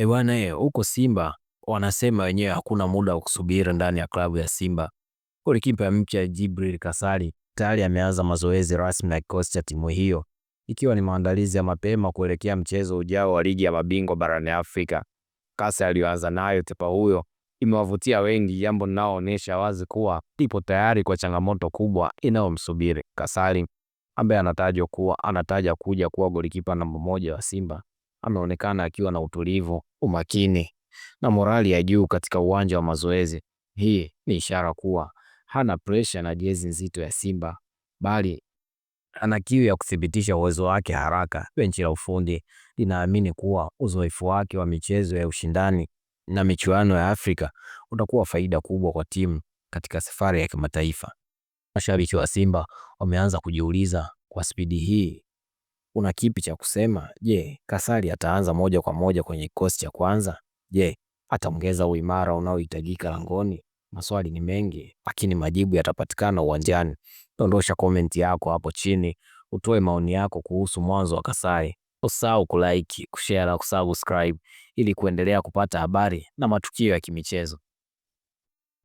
E bwana, huko Simba wanasema wenyewe hakuna muda wa kusubiri ndani ya klabu ya Simba. Golikipa mpya Jibril Kassali tayari ameanza mazoezi rasmi na kikosi cha timu hiyo, ikiwa ni maandalizi ya mapema kuelekea mchezo ujao wa ligi ya mabingwa barani Afrika. Kasi aliyoanza nayo tepa huyo imewavutia wengi, jambo linaloonyesha wazi kuwa ipo tayari kwa changamoto kubwa inayomsubiri. Kassali ambaye anatajwa kuwa anataja kuja kuwa golikipa namba moja wa Simba ameonekana akiwa na utulivu, umakini na morali ya juu katika uwanja wa mazoezi. Hii ni ishara kuwa hana presha na jezi nzito ya Simba, bali ana kiu ya kuthibitisha uwezo wake haraka. Benchi la ufundi linaamini kuwa uzoefu wake wa michezo ya ushindani na michuano ya Afrika utakuwa faida kubwa kwa timu katika safari ya kimataifa. Mashabiki wa Simba wameanza kujiuliza, kwa spidi hii una kipi cha kusema? Je, Kasali ataanza moja kwa moja kwenye kikosi cha kwanza? Je, ataongeza uimara unaohitajika langoni? Maswali ni mengi, lakini majibu yatapatikana uwanjani. Dondosha komenti yako hapo chini, utoe maoni yako kuhusu mwanzo wa Kasali. Usisahau kulike, kushare na kusubscribe ili kuendelea kupata habari na matukio ya kimichezo.